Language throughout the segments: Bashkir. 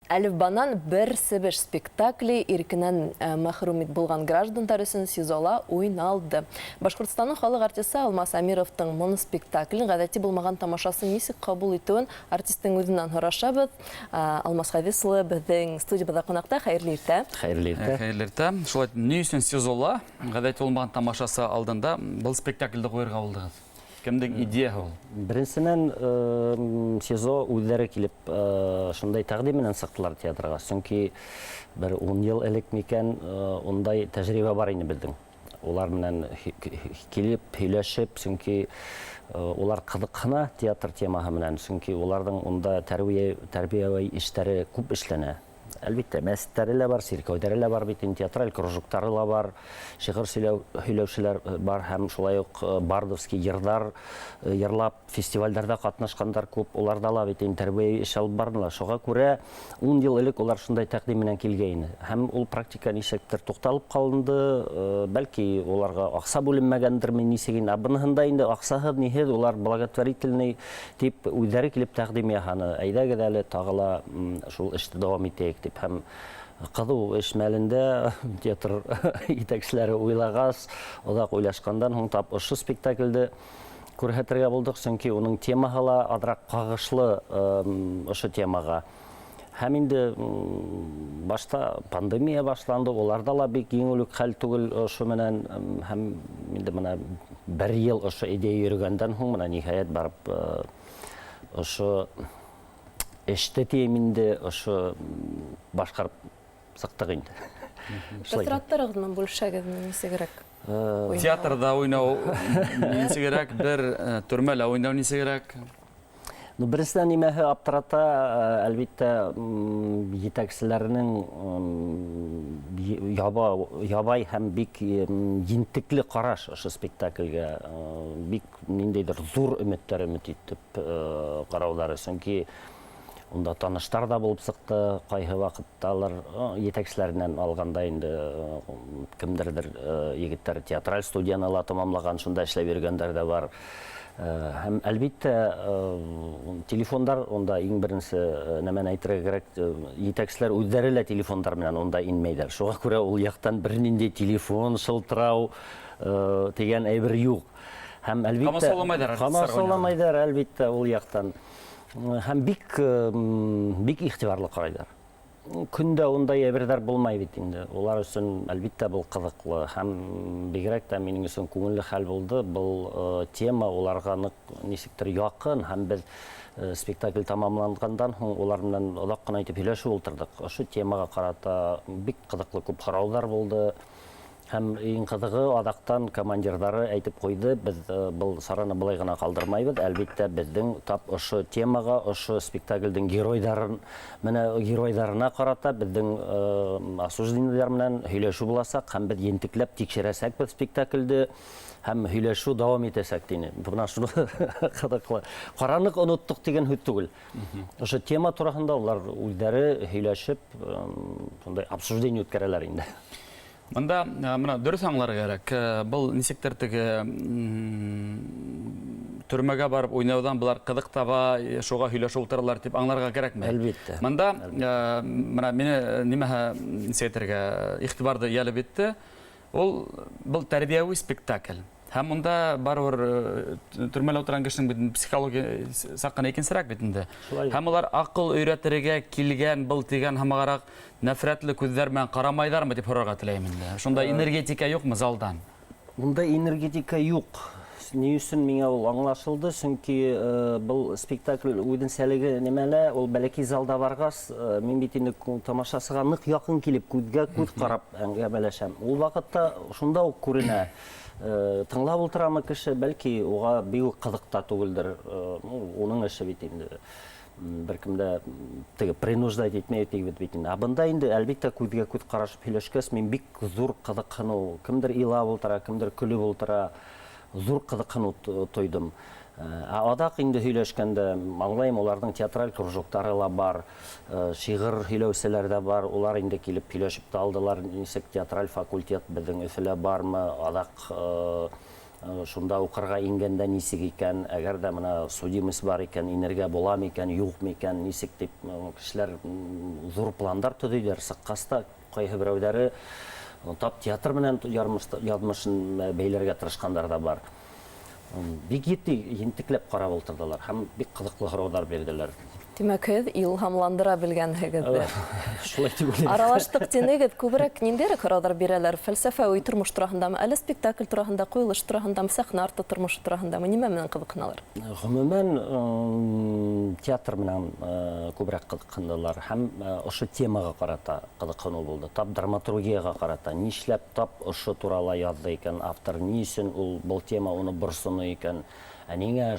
Әлифбанан бер себеш спектакле иркенән мәхрүм булған граждандар өсөн СИЗОла уйналды. Башҡортостандың халыҡ артисы Алмас Әмировтың моноспектаклен ғәҙәти булмаған тамашасы нисек ҡабул итеүен артистың үҙенән һорашабыҙ. Алмас Хәдис улы беҙҙең студиябыҙҙа ҡунаҡта. Хәйерле иртә. Хәйерле иртә. Хәйерле иртә. Шулай, ни өсөн СИЗОла ғәҙәти булмаған тамашасы алдында был спектаклде ҡуйырға булдығыҙ? Кемдең идеяһы ул? Беренсенән, СИЗО үҙҙәре килеп шундай тәҡдим менән сыҡтылар театрға. Сөнки бер 10 йыл элек микән, ундай тәжрибә бар ине беҙҙең. Улар менән килеп, һөйләшеп, сөнки улар ҡыҙыҡһына театр темаһы менән, сөнки уларҙың унда тәрбиәүи эштәре күп эшләнә. Әлбиттә, мәсеттәре лә бар, сиркәүҙәре лә бар бит, театраль кружоктары ла бар, шиғыр һөйләүселәр бар һәм шулай уҡ бардовский йырҙар йырлап фестивальдәрҙә ҡатнашҡандар күп, уларҙа ла бит тәрбиәүи эш алып барҙылар. Шуға күрә 10 йыл элек улар шундай тәҡдим менән килгәйне. Һәм ул практика нисектер туҡталып ҡалынды, бәлки уларға аҡса бүленмәгәндерме, нисек инде. Ә быныһында инде аҡсаһыҙ, ниһеҙ, улар благотворительный тип үҙҙәре килеп тәҡдим яһаны. Әйҙәгеҙ әле тағы ла шул эште дауам итәйек тип. Һәм ҡыҙыу эш мәлендә театр етәкселәре уйлағас, оҙаҡ уйлашҡандан һуң тап ошо спектаклде күрһәтергә булдыҡ, сөнки уның темаһы ла аҙыраҡ ҡағышлы ошо темаға. Һәм инде башта пандемия башланды, уларҙа ла бик еңел үк хәл түгел ошо менән, һәм инде бына бер йыл ошо идея йөрөгәндән һуң бына ниһайәт барып ошо эште тием инде, ошо башҡарып сыҡтыҡ инде. Тәьҫораттарығыҙ менән бүлешәгеҙме, нисегерәк? Театрҙа уйнау нисегерәк, бер төрмәлә уйнау нисегерәк? Ну, беренсенән, нимәһе аптырата, әлбиттә, етәкселәренең ябай һәм бик ентекле ҡараш ошо спектаклгә, бик ниндәйҙер ҙур өмөттәр өмөт итеп ҡарауҙары, сөнки унда таныштар ҙа булып сыҡты, ҡайһы ваҡытталыр етәкселәренән алғанда инде кемдерҙер егеттәр театраль студияны ла тамамлаған, шунда эшләп йөрөгәндәр ҙә бар. Һәм әлбиттә, телефондар унда иң беренсе нәмәне әйтергә кәрәк, етәкселәр үҙҙәре лә телефондар менән унда инмәйҙәр. Шуға күрә ул яҡтан бер ниндәй телефон шылтырау тигән әйбер юҡ. Һәм әлбиттә ҡамасауламайҙар, ҡамасауламайҙар әлбиттә ул яҡтан. Һәм бик бик иғтибарлы ҡарайҙар. Көндә ундай әйберҙәр булмай бит инде. Улар өсөн әлбиттә был ҡыҙыҡлы һәм бигерәк тә минең өсөн күңелле хәл булды. Был тема уларға ныҡ нисектер яҡын һәм беҙ спектакль тамамланғандан һуң улар менән оҙаҡ ҡына итеп һөйләшеп ултырҙыҡ. Ошо темаға ҡарата бик ҡыҙыҡлы күп һорауҙар булды. Һәм иң ҡыҙығы аҙаҡтан командирҙары әйтеп ҡуйҙы, беҙ был сараны былай ғына ҡалдырмайбыҙ. Әлбиттә, беҙҙең тап ошо темаға, ошо спектаклдең геройҙарын, менә геройҙарына ҡарата беҙҙең осужденныйҙар менән һөйләшеү буласаҡ һәм беҙ ентекләп тикшерәсәкбеҙ спектаклде һәм һөйләшеү дауам итәсәк тине. Бына шуны ҡыҙыҡлы. Ҡараныҡ оноттоҡ тигән һүҙ түгел. Ошо тема тураһында улар үҙҙәре һөйләшеп, шундай обсуждение үткәрәләр инде. Бында бына дөрөҫ аңларға кәрәк. Был нисектер теге төрмәгә барып уйнауҙан былар ҡыҙыҡ таба, шуға һөйләшеп ултыралар тип аңларға кәрәкме? Әлбиттә. Бында бына мине нимәһе нисек әйтергә иғтибарҙы йәлеп итте. Ул был тәрбиәүи спектакль. Һәм унда барыбер төрмәлә ултырған кешенең бит психология саҡ ҡына икенсерәк бит инде. Һәм улар аҡыл өйрәтергә килгән был тигән һымағыраҡ нәфрәтле күҙҙәр менән ҡарамайҙармы тип һорарға теләйем инде. Шунда энергетика юҡмы залдан? Унда энергетика юҡ. Ни өсөн миңә ул аңлашылды? Сөнки был спектакль үҙенсәлеге нимәлә? Ул бәләкәй залда барғас, мин бит инде тамашасыға ныҡ яҡын килеп, күҙгә күҙ ҡарап әңгәмәләшәм. Ул ваҡытта шунда уҡ күренә. Тыңлап ултырамы кеше, бәлки уға бик үк ҡыҙыҡ та түгелдер. Уның эше бит инде. Бер кем дә теге принуждать итмәй бит инде. Ә бында инде әлбиттә күҙгә күҙ ҡарашып һөйләшкәс, мин бик ҙур ҡыҙыҡһыныу, кемдер илап ултыра, кемдер көлөп ултыра, ҙур ҡыҙыҡһыныу тойҙом. Ә аҙаҡ инде һөйләшкәндә аңлайым, уларҙың театраль кружоктары ла бар, шиғыр һөйләүселәр ҙә бар, улар инде килеп һөйләшеп тә алдылар, нисек театраль факультет беҙҙең Өфөлә бармы, аҙаҡ Шунда уҡырға ингәндә нисек икән, әгәр ҙә мына судимость бар икән, инергә була микән, юҡ микән, нисек тип кешеләр ҙур пландар төҙөйҙәр. Сыҡҡас та ҡайһы берәүҙәре тап театр менән яҙмышын бәйләргә тырышҡандар ҙа бар. Бик етди, ентекләп ҡарап ултырҙылар һәм бик ҡыҙыҡлы һорауҙар бирҙеләр. Тимәк, һеҙ илһамландыра белгәнһегеҙҙер. Шулай тип уйлайым. Аралаштыҡ тинегеҙ, күберәк ниндәйерәк һорауҙар бирәләр? Фәлсәфәүи тормош тураһындамы, әллә спектакль тураһында, ҡуйылыш тураһындамы, сәхнә арты тормошо тураһындамы, нимә менән ҡыҙыҡһыналар? Ғөмүмән, театр менән күберәк ҡыҙыҡһындылар һәм ошо темаға ҡарата ҡыҙыҡһыныу булды. Тап драматургияға ҡарата, нишләп тап ошо турала яҙҙы икән автор, ни өсөн ул был тема уны борсоно икән? Ә ниңә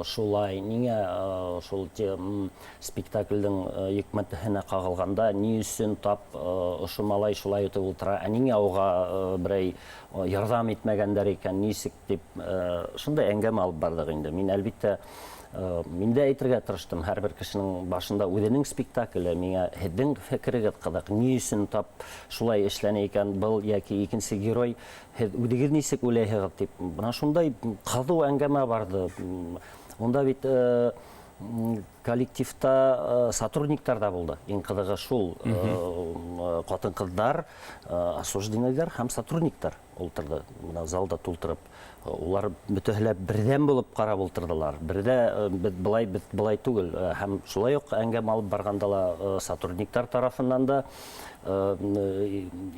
шулай, ниңә шул спектаклдең йөкмәтеһенә ҡағылғанда, ни өсөн тап ошо малай шулай итеп ултыра, ә ниңә уға берәй ярҙам итмәгәндәр икән, нисек тип шундай әңгәмә алып барҙыҡ инде. Мин әлбиттә, мин дә әйтергә тырыштым, һәр бер кешенең башында үҙенең спектакле, миңә һеҙҙең фекерегеҙ ҡыҙыҡ, ни өсөн тап шулай эшләне икән был йәки икенсе герой, һеҙ үҙегеҙ нисек уйлайһығыҙ тип. Бына шундай ҡыҙыу әңгәмә барҙы. Унда бит коллективта сотрудниктар да булды. Иң ҡыҙығы шул, ҡатын-ҡыҙҙар, осужденныйҙар һәм сотрудниктар ултырҙы. Бына залда тултырып, улар бөтәһе лә берҙәм булып ҡарап ултырҙылар. Берҙә беҙ былай, беҙ былай түгел. Һәм шулай уҡ әңгәмә алып барғанда ла сотрудниктар тарафынан да,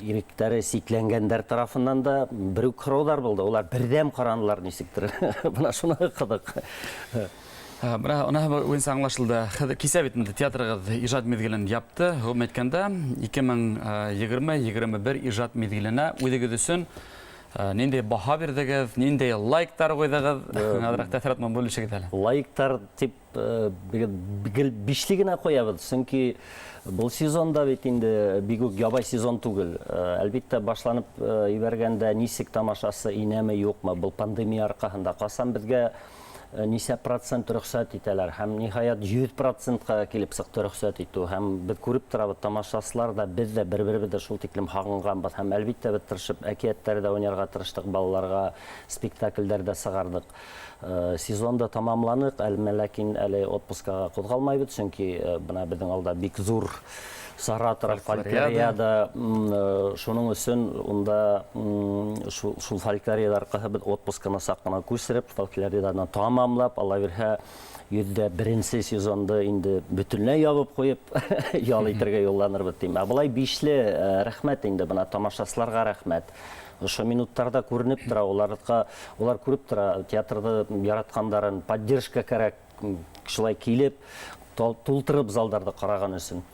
иректәре сикләнгәндәр тарафынан да бер үк һорауҙар булды. Улар берҙәм ҡаранылар нисектер. Бына шуны ҡыҙыҡ. Бына уныһы буйынса аңлашылды. Хәҙер кисә бит инде театрығыҙ ижад миҙгелен япты. Ғөмүмән әйткәндә, ике мең егерме, егерме бер ижад миҙгеленә үҙегеҙ өсөн ниндәй баһа бирҙегеҙ, ниндәй лайктар ҡуйҙығыҙ? Аҙыраҡ тәьҫорат менән бүлешегеҙ әле. Лайктар тип гел бишле генә ҡуябыҙ, сөнки был сезонда бит инде бик үк ябай сезон түгел. Әлбиттә, башланып ебәргәндә нисек тамашасы инәме, юҡмы, был пандемия арҡаһында ҡасан беҙгә нисә процент рөхсәт итәләр һәм ниһайәт йөҙ процентҡа килеп сыҡты рөхсәт итеү, һәм беҙ күреп торабыҙ, тамашасылар ҙа, беҙ ҙә бер-беребеҙҙе шул тиклем һағынғанбыҙ, һәм әлбиттә беҙ тырышып әкиәттәр ҙә уйнарға тырыштыҡ, балаларға спектаклдәр ҙә сығарҙыҡ. Сезон да тамамланыҡ, әлме ләкин әле отпускаға ҡуҙғалмайбыҙ, сөнки бына беҙҙең алда бик ҙур сара тора, Фольклориада. фольклориада. Шуның өсөн унда шул фольклориада арҡаһы беҙ отпусканы саҡ ҡына күсереп, фольклориаданы тамамлап, Алла бирһә, йөҙҙә беренсе сезонды инде бөтөнләй ябып ҡуйып, ял итергә юлланырбыҙ тим. Ә былай бишле, рәхмәт инде, бына тамашасыларға рәхмәт. Ошо минуттарҙа күренеп тора, улар күреп тора, театрҙы яратҡандарын, поддержка кәрәк, шулай килеп, тултырып залдарҙы ҡараған өсөн.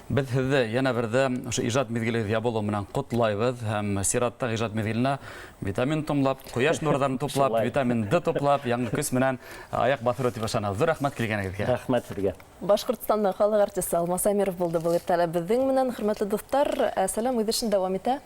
Беҙ һеҙҙе йәнә берҙә ошо ижад миҙгелегеҙ ябылыу менән ҡотлайбыҙ һәм сираттағы ижад миҙгеленә витамин томлап, ҡояш нурҙарын туплап, Шулай. витамин Д туплап, яңы көс менән аяҡ баҫырыу тип ышанабыҙ. Ҙур рәхмәт килгәнегеҙгә. Рәхмәт һеҙгә. Башҡортостандың халыҡ артисы Алмас Әмиров булды был иртәлә беҙҙең менән. Хөрмәтле дуҫтар, сәләм үҙ эшен дауам итә.